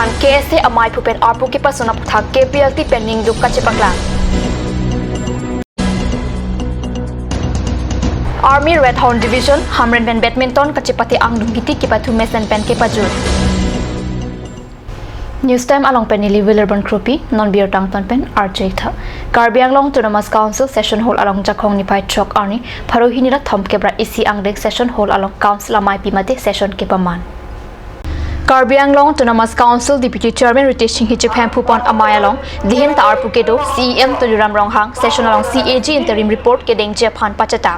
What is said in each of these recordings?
phan KSA amai phu pen arpu ke pasona putha KPLT pen ningduk kachipakla Army Red Horn Division Hamren pen badminton kachipati angdung giti kipathu mesen pen kepajur News time along penili Willerburn Kropi non beer tang tan pen RJ tha Karbi Anglong Autonomous Council session hall along Jakhong ni pai chok arni pharohini ra thom kebra isi angdek session hall along council amai pimate session ke paman Karbi Anglong Autonomous Council Deputy Chairman Ritesh Singh Hichephem Phupon amai along dihin ta arpukedo CEM Tuliram Ronghang session along CAG interim report ke dengje phan pachata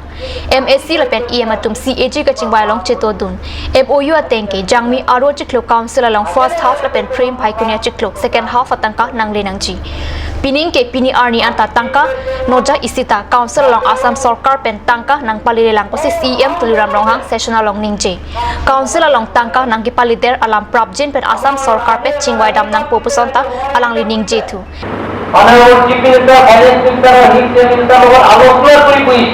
MAC lapen EM atum CAG ka chingwai along chetodun MOU atengke jangmi aro chiklo council along first half lapen frame bhai kunia chiklo second half atangka nangle nangji pining ke pini arni anta tangka noja isita council along Assam Sarkar pen tangka nang palile lang posi CEM Tuliram Ronghang session along ningje council along tangka nang ki palider alam prabjin pen Assam Sarkar pet chingwai dam nang popusonta alang lining jethu honourable chief minister finance minister health minister লগত আলোচনা কৰি কৰি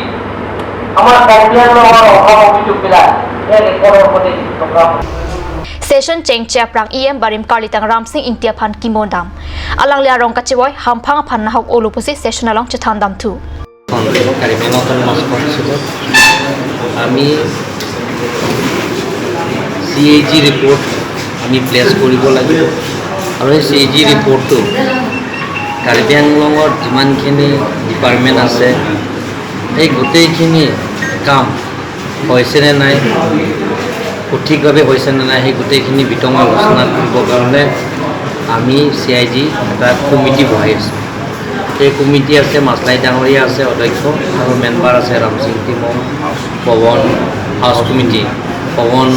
আমাৰ complain আমাৰ অভাৱ অভিযোগবিলাক এই ৰেকৰ্ডৰ ওপৰতে টকা session chengcha prang EM barim karlitang Ramsing Intia phan kimondam alang lia rong kachiwoi hamphang phan na hok oluposi session along chethan dam thu Karbi Autonomous কাউন্সিলত আমি CAG report আমি প্লেচ কৰিব লাগিব আৰু সেই CAG ৰিপৰ্টটো কাৰ্বি আংলঙত যিমানখিনি ডিপাৰ্টমেণ্ট আছে সেই গোটেইখিনি কাম হৈছেনে নাই সঠিকভাৱে হৈছেনে নাই সেই গোটেইখিনি বিতং আলোচনা কৰিবৰ কাৰণে আমি CIG এটা কমিটি বহাই আছোঁ। সেই কমিটি আছে মাছলাই ডাঙৰীয়া আছে অধ্যক্ষ আৰু মেম্বাৰ আছে ৰামসিং তিমং পৱন হাউচ কমিটি পৱন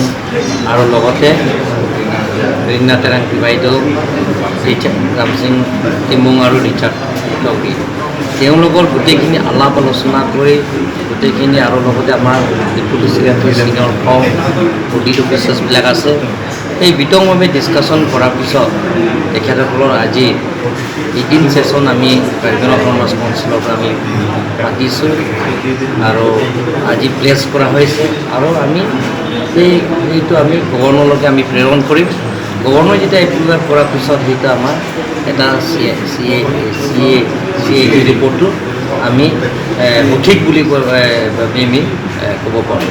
আৰু লগতে ৰীনা তেৰাংপী বাইদেউ ৰামসিং তিমুং আৰু ৰিচাৰ্ড টকি তেওঁলোকৰ গোটেইখিনি আলাপ আলোচনা কৰি গোটেইখিনি আৰু লগতে আমাৰ deputy secretary senior form audit অফিচাৰ্ছবিলাক আছে সেই বিতংভাৱে ডিছকাশ্যন কৰাৰ পিছত তেখেতসকলৰ আজি এদিন ছেশ্যন আমি কাৰ্বি অট'নমাছ কাউন্সিলৰ পৰা আমি পাতিছোঁ আৰু আজি প্লেচ কৰা হৈছে আৰু আমি সেইটো আমি গভৰ্ণৰলৈকে আমি প্ৰেৰণ কৰিম। গভৰ্ণৰ যেতিয়া এপ্ৰুভেল কৰাৰ পিছত সেইটো আমাৰ এটা CAG ৰিপৰ্টটো আমি সঠিক বুলি আমি ক'ব পাৰোঁ।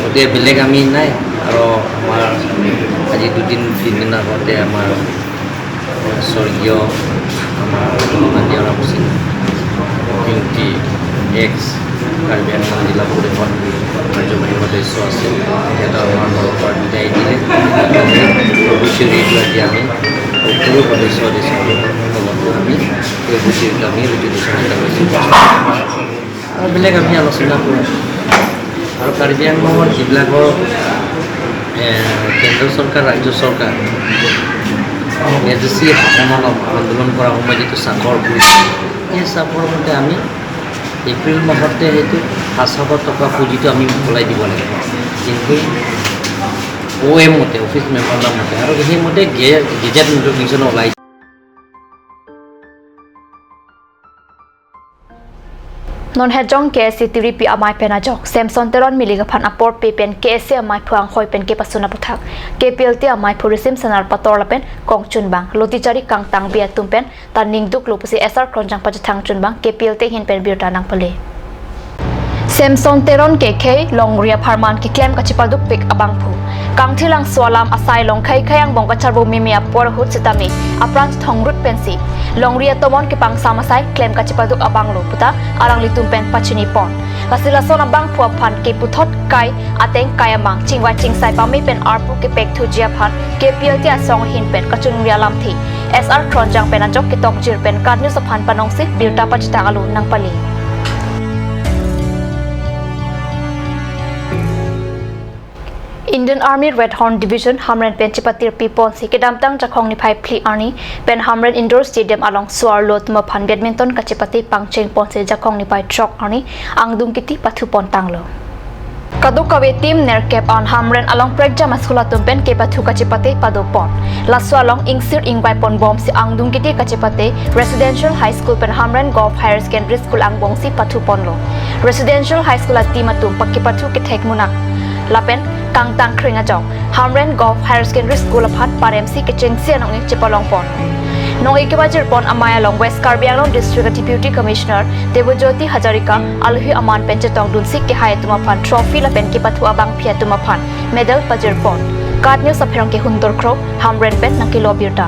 গতিকে বেলেগ আমি নাই আৰু আমাৰ আজি দুদিন তিনিদিন আগতে আমাৰ স্বৰ্গীয় আমাৰ মাননীয় ৰামসিং কিংটি এক্স কাৰ্বি আংলং জিলা পৰিষদ কাৰ্যবাহী সদস্য আছিল তেখেতক আমাৰ ঘৰৰ পৰা বিদায় দিলে। অবিচৰিটো আজি আমি সকলো সদস্য সদস্যসকলৰ লগতো আমি এই অবিচৰিটো আমি ৰেজলিউশ্যন এটা লৈছোঁ আৰু বেলেগ আমি আলোচনা কৰোঁ। আৰু কাৰ্বি আংলঙৰ যিবিলাকৰ কেন্দ্ৰ চৰকাৰ ৰাজ্য চৰকাৰ এজেচি শাসনত আন্দোলন কৰাৰ সময়ত যিটো চাকৰ কৰিছিল সেই চাকৰ মতে আমি এপ্ৰিল মাহতে সেইটো 7,000 টকা পুঁজিটো আমি মোকলাই দিব লাগিব কিন্তু OM মতে অফিচ মেমৰেণ্ডাম মতে আৰু সেইমতে গেজেট নটিফিকেশ্যন ওলাই non hejong KSC tiri pi amai pena jok Samson Teron miliga phan apor pe pen KSC amai phuang khoi pen ke pasuna puthak KPLT amai phurisim sanar pator lapen kong chunbang lotichari kangtang bia tumpen tan ningduk lopusi SR kronjang pachathang chunbang KPLT hin pen birta nang pale Samson Teron ke khe longria pharman ki claim kachipaduk pik abang phu kangthilang swalam asai long khai khayang bong kacharbo mimia por hut sitami aprant thongrut pensi longria tomon ke pang samasai claim kachipaduk abang lo puta arang litum pen pachini pon kasila sona bang phua phan ke puthot kai ateng kayamang chingwa chingsai pami pen arpu ke pek thujia phan KPLT asong hin pen kachungria lamthi SR kronjang pen ajok ke tokjir pen karnu sophan panong si birta pachta alu nangpali Indian Army Red Horn Division Hamren pen chipatir pipon si kedamtang jakhong ni phai phli arni pen Hamren Indoor Stadium along Suarlot ma phan badminton kachipati pangcheng pon se jakhong ni phai truck arni angdung kiti pathu pon tanglo kadukawe team nerkep on Hamren along prekja maskula tumpen ke pathu kachipati padopon laswa along ingsir ingbai pon bom si angdung kiti kachipati Residential High School pen Hamren Golf Higher Secondary School angbong si pathu ponlo Residential High School team atum pakki pathu ke thek munak lapen Kangtang Kringa Jong Hamren Golf Higher Secondary School of Hat Paremsi Kechengsi Anong Chipalong Pon Nong Ikibajir Pon Amaya Long West Karbi Anglong District Deputy Commissioner Debojyoti Hazarika Alhi Aman Pen Chetong Dunsi Ke Hai Tumaphan Trophy la Pen Ke Pathu Abang Phia Tumaphan Medal Pajir Pon Card News Apherong Ke Hundor Kro Hamren Pen Nakilo Birta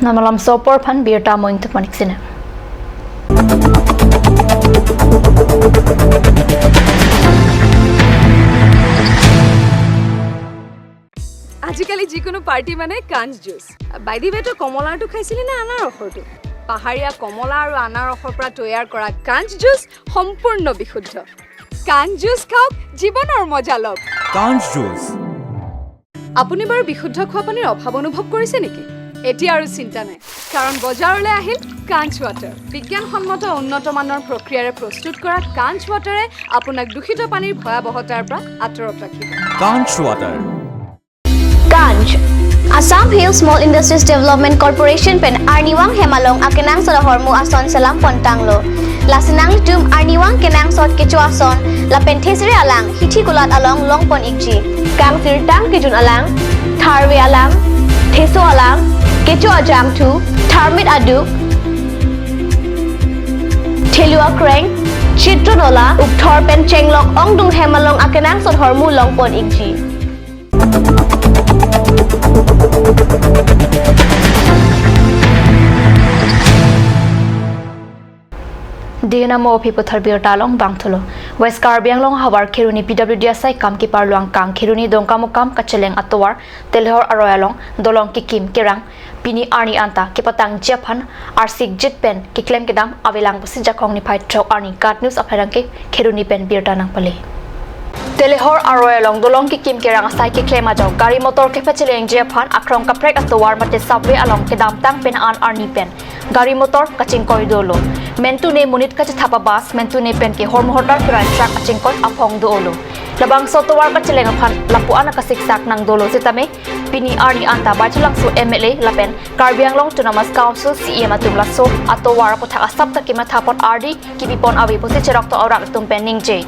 Namalam Sopor Phan Birta Moing Tupanik Sina আজিকালি যিকোনো party মানে কাঞ্চ juice. By the ৱে তই কমলাটো খাইছিলি নে আনাৰসৰটো? পাহাৰীয়া কমলা আৰু আনাৰসৰ পৰা তৈয়াৰ কৰা কাঞ্চ জুচ সম্পূৰ্ণ বিশুদ্ধ। কাঞ্চ জুচ খাওক, জীৱনৰ মজা লওক। কাঞ্চ জুচ। আপুনি বাৰু বিশুদ্ধ খোৱা পানীৰ অভাৱ অনুভৱ কৰিছে নেকি? এতিয়া আৰু চিন্তা নাই, কাৰণ বজাৰলৈ আহিল কাঞ্চ ৱাটাৰ। বিজ্ঞানসন্মত উন্নত মানৰ প্ৰক্ৰিয়াৰে প্ৰস্তুত কৰা কাঞ্চ ৱাটাৰে আপোনাক দূষিত পানীৰ ভয়াৱহতাৰ পৰা আঁতৰত ৰাখিব। কাঞ্চ water. Kanch Assam Hill Small Industries Development Corporation pen Arniwang Hemalong akenang soda hormu ason salam pontanglo lasinang tum Arniwang kenang sot kecho ason la pen thesre alang hithi kulat along long pon ikji kang sirtang kijun alang tharwe alang theso alang kecho ajang thu tharmit adu thelua kreng chitronola ukthor pen chenglok ongdung hemalong akenang sot hormu long pon ikji. Dina mo phi pothar bir talong bangtholo West Karbi Anglong hawar khiruni PWD asai kam ki parluang kang khiruni dongkamukam kacheleng atowar telhor aroyalong dolong kikim kerang pini arni anta kipatang japan arsik jitpen kiklem kedam awelang busi jakhong ni phai thok arni kat news apharang ke khiruni pen bir tanang pale Telehor aroyalong dolong kikim kerang asai kiklem ajaw gari motor ke pacheleng japan akrong kaprek atowar mate subway along kedam tang pen an arni pen gari motor kaching koridolo mentu ne munit ka thapa bas mentu ne pen ke hormohortar kiran truck aching kot aphong do olo labang sotowar ka cheleng phan lapu ana ka siksak nang dolo sitame pini arni anta bachalang so MLA lapen Karbi Anglong Autonomous Council CM atum laso atowar potha asap ta kima thapon RD kibipon awi posi cherok to aurak tum pen ningje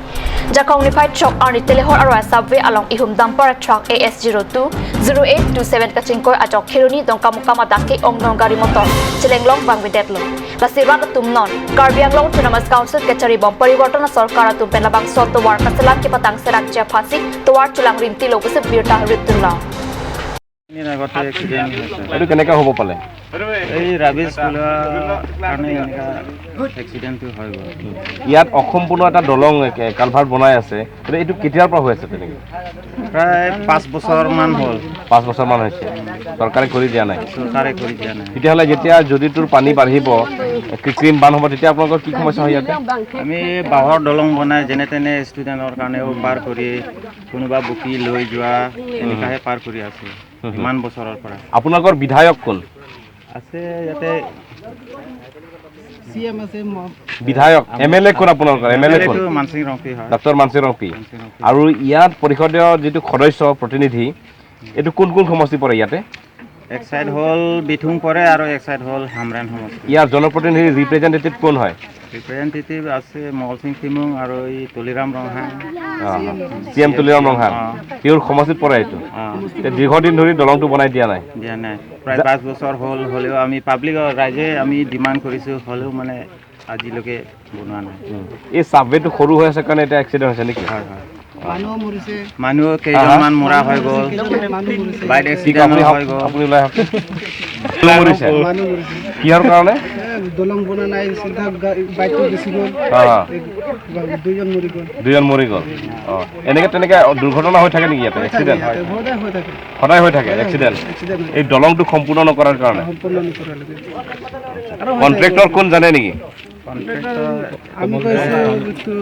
jakong ni fight truck arni telehor arwa subway along ihum dumper truck AS02 0827 kaching koi ajok khiruni dongkamukama dake ongdong gari motor chelenglong bangwe detlo lasirat tum non Karbi Anglong Autonomous Council kechari bom pariborton sarkar tum pen labang sotowar kasalat ki patang serak che phasi towar chulang rimti logose birta ritula এইটো কেনেকৈ হ'ব পালে? এই ৰাবিজ কাৰণে এনেকুৱা এক্সিডেণ্টটো হৈ গ'ল। ইয়াত অসম্পূৰ্ণ এটা দলং কালভাৰ্ট বনাই আছে, এইটো কেতিয়াৰ পৰা হৈ আছে তেনেকৈ? প্ৰায় 5 বছৰমান হ'ল। 5 বছৰমান হৈছে, চৰকাৰে কৰি দিয়া নাই। চৰকাৰে কৰি দিয়া নাই। তেতিয়াহ'লে যেতিয়া যদি তোৰ পানী বাঢ়িব, কৃত্ৰিম বান হ'ব, তেতিয়া আপোনালোকৰ কি সমস্যা হয় ইয়াতে? আমি বাঁহৰ দলং বনাই যেনে তেনে ষ্টুডেণ্টৰ কাৰণেও পাৰ কৰি কোনোবা বুকি লৈ যোৱা এনেকুৱাহে পাৰ কৰি আছোঁ ইমান বছৰৰ পৰা। আপোনালোকৰ বিধায়ক কোন আছে ইয়াতে? বিধায়ক MLA কোন আপোনালোকৰ? MLA কোন? মানসিং ৰংপি হয়, ডক্টৰ মানসিং ৰংপি। আৰু ইয়াত পৰিষদীয় যিটো সদস্য প্ৰতিনিধি, এইটো কোন কোন সমষ্টি পৰে ইয়াতে? এক চাইড হ'ল বিথুং পৰে আৰু এক চাইড হ'ল হামৰেন সমষ্টি। ইয়াৰ জনপ্ৰতিনিধি ৰিপ্ৰেজেণ্টেটিভ কোন হয়? ৰিপ্ৰেজেণ্টেটিভ আছে মহল সিং তিমুং আৰু এই Tuliram Ronghang. CM Tuliram Ronghang তেওঁৰ সমষ্টিত পৰে এইটো। দীৰ্ঘদিন ধৰি দলংটো বনাই দিয়া নাই। দিয়া নাই, প্ৰায় 5 বছৰ হ'ল। হ'লেও আমি পাব্লিকৰ ৰাইজে আমি ডিমাণ্ড কৰিছোঁ, হ'লেও মানে আজিলৈকে বনোৱা নাই। এই ছাবৱেটো সৰু হৈ আছে কাৰণে এতিয়া এক্সিডেণ্ট হৈছে নেকি? হয় হয়, মানুহ কেইজনমান মৰা হৈ গ'ল, বাইক এক্সিডেণ্ট হৈ গ'ল। আপুনি ওলাই আহক। মৰিছে কিহৰ কাৰণে? দলং বনা নাই, চিধা বাইকটো গুচি গ'ল, দুজন মৰি গ'ল। দুজন মৰি গ'ল। অঁ, এনেকৈ তেনেকৈ দুৰ্ঘটনা হৈ থাকে নেকি ইয়াতে? এক্সিডেণ্ট সদায় হৈ থাকে এক্সিডেণ্ট। এই দলংটো সম্পূৰ্ণ নকৰাৰ কাৰণে। কণ্ট্ৰেক্টৰ কোন জানে নেকি? আমি কৈছোঁ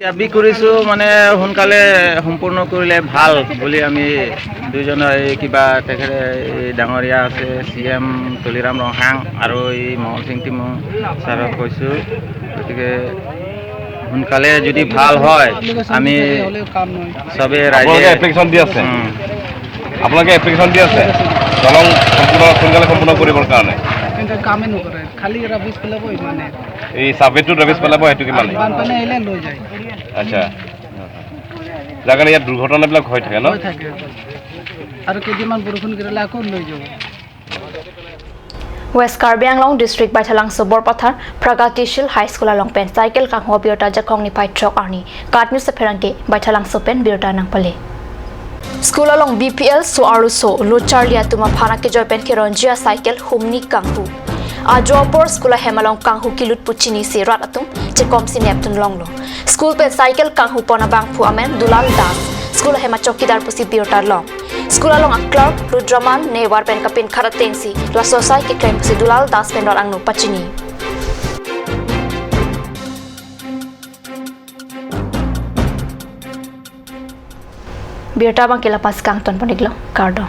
দাবী কৰিছোঁ মানে সোনকালে সম্পূৰ্ণ কৰিলে ভাল বুলি আমি দুইজনৰ এই কিবা তেখেতে এই ডাঙৰীয়া আছে CM Tuliram Ronghang আৰু এই মহল সিং তিমুং ছাৰক কৈছোঁ। গতিকে সোনকালে যদি ভাল হয় আমি চবে ৰাইজে এপ্লিকেশ্যন দি আছে। আপোনালোকে এপ্লিকেশ্যন দি আছে দলং সম্পূৰ্ণ সোনকালে সম্পূৰ্ণ কৰিবৰ কাৰণে? কিন্তু কামেই নকৰে, খালি ৰাবিছ পেলাব ইমানে। এই চাৰ্ভেটোত ৰাবিছ পেলাব, সেইটো কিমানে? বানপানী আহিলে লৈ যায়। আচ্ছা, যাৰ কাৰণে ইয়াত দুৰ্ঘটনাবিলাক হৈ থাকে ন? হৈ থাকে, আৰু কেইদিনমান বৰষুণ গিৰালে আকৌ লৈ যাব। West Karbi Anglong District Baithalang so Borpathar Pragatishil High School along pen cycle kang ho birta jakhong ni pai truck arni katnu se pherangke Baithalang so pen birta nang pale School along BPL so aru so Lucharlia tuma phana ke joy pen keronjia cycle humni kanghu Ajopor school hemalong kanghu kilut puchini si rat atum chekom si neptun longlo School pen cycle kanghu pona bangphu amen Dulal Das School hema chokidar pusi birta long School along a clerk Rudraman Newar pen kapin kharatengsi la sosai ke claim pusi Dulal Das pen rot angnu pachini Birta bang kila pas kang ton paniklo kardom.